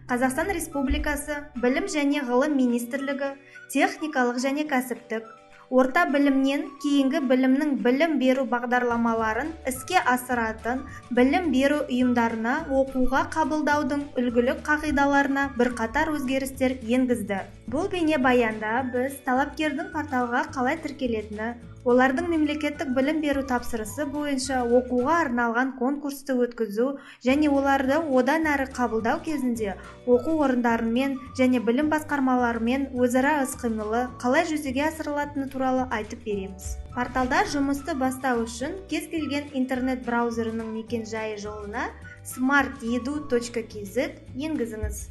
Қазақстан Республикасы Білім және ғылым министрлігі техникалық және кәсіптік орта білімнен кейінгі білімнің білім беру бағдарламаларын іске асыратын білім беру ұйымдарына оқуға қабылдаудың үлгілік қағидаларына бірқатар өзгерістер енгізді. Бұл бейнебаянда біз талапкердің порталға қалай тіркелетіні, олардың мемлекеттік білім беру тапсырысы бойынша оқуға арналған конкурсты өткізу және оларды одан әрі қабылдау кезінде оқу орындарымен және білім басқармаларымен өзара іс-қимылы қалай жүзеге асырылатыны туралы айтып береміз. Порталда жұмысты бастау үшін кез келген интернет браузерінің мекен-жайы жолына smartedu.kz енгізіңіз.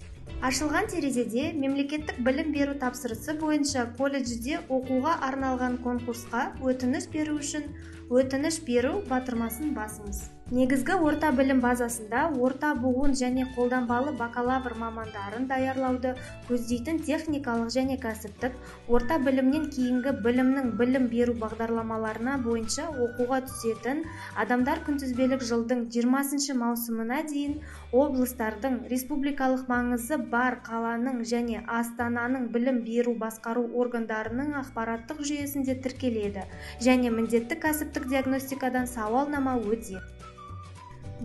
Ашылған терезеде мемлекеттік білім беру тапсырысы бойынша колледжде оқуға арналған конкурсқа өтініш беру үшін өтініш беру батырмасын басыңыз. Негізгі орта білім базасында орта буын және қолданбалы бакалавр мамандарын даярлауды көздейтін техникалық және кәсіптік орта білімнен кейінгі білімнің білім беру бағдарламаларына бойынша оқуға түсетін адамдар күнтізбелік жылдың 20 маусымына дейін облыстардың, республикалық маңызы бар қаланың және астананың білім беру басқару органдарының ақпараттық жүйесінде тіркеледі және міндетті кәсіптік диагностикадан сауалнама өтеді.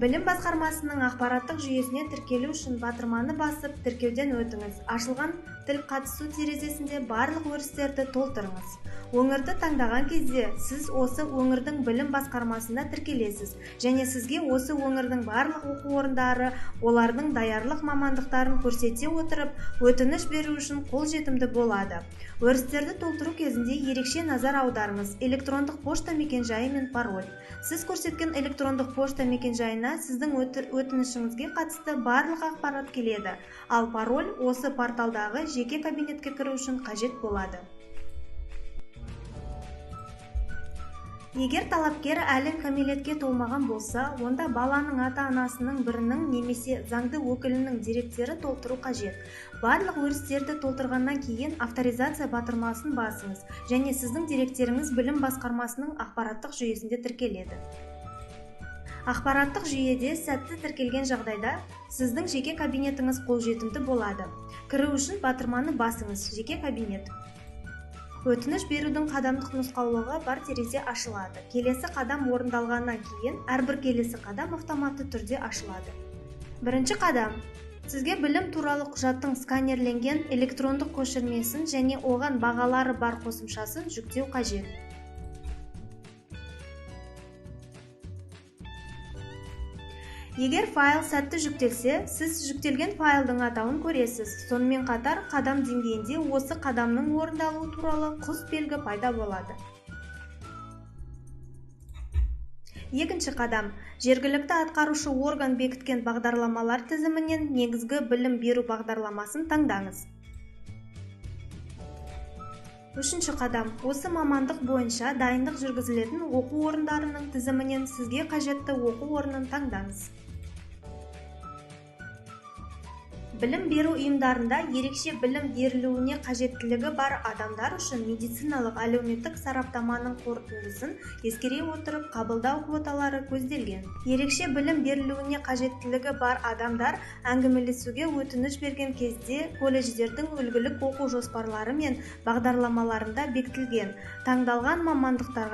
Білім басқармасының ақпараттық жүйесіне тіркелу үшін батырманы басып, тіркеуден өтіңіз. Ашылған тіл қатысу терезесінде барлық өрістерді толтырыңыз. Өңірді таңдаған кезде сіз осы өңірдің білім басқармасында тіркелесіз және сізге осы өңірдің барлық оқу орындары олардың даярлық мамандықтарын көрсете отырып, өтініш беру үшін қолжетімді болады. Өрістерді толтыру кезінде ерекше назар аударыңыз. Электрондық пошта мекенжайы мен пароль. Сіз көрсеткен электрондық пошта мекенжайына сіздің өтінішіңізге қатысты барлық ақпарат келеді, ал пароль осы порталдағы жеке кабинетке кіру үшін қажет болады. Егер талапкер әлі кәмелетке толмаған болса, онда баланың ата-анасының бірінің немесе заңды өкілінің деректері толтыру қажет. Барлық өрістерді толтырғаннан кейін авторизация батырмасын басыңыз және сіздің деректеріңіз білім басқармасының ақпараттық жүйесінде тіркеледі. Ақпараттық жүйеде сәтті тіркелген жағдайда сіздің жеке кабинетіңіз қолжетімді болады. Кіру үшін батырманы басыңыз. Жеке кабинет. Өтініш берудің қадамдық нұсқаулығы бар терезе ашылады. Келесі қадам орындалғаннан кейін әрбір келесі қадам автоматты түрде ашылады. Бірінші қадам. Сізге білім туралы құжаттың сканерленген электрондық көшірмесін және оған бағалары бар қосымшасын жүктеу қажет. Егер файл сәтті жүктелсе, сіз жүктелген файлдың атауын көресіз. Сонымен қатар қадам деңгейінде осы қадамның орындалуы туралы құс белгі пайда болады. Екінші қадам. Жергілікті атқарушы орган бекіткен бағдарламалар тізімінен негізгі білім беру бағдарламасын таңдаңыз. Үшінші қадам. Осы мамандық бойынша дайындық жүргізілетін оқу орындарының тізімінен сізге қажетті оқу орнын таңдаңыз. Білім беру ұйымдарында ерекше білім берілуіне қажеттілігі бар адамдар үшін медициналық әлеуметтік сараптаманың қорытындысын ескере отырып қабылдау квоталары көзделген. Ерекше білім берілуіне қажеттілігі бар адамдар әңгімелесуге өтініш берген кезде колледждердің үлгілік оқу жоспарлары мен бағдарламаларында бекітілген таңдалған мамандықтарға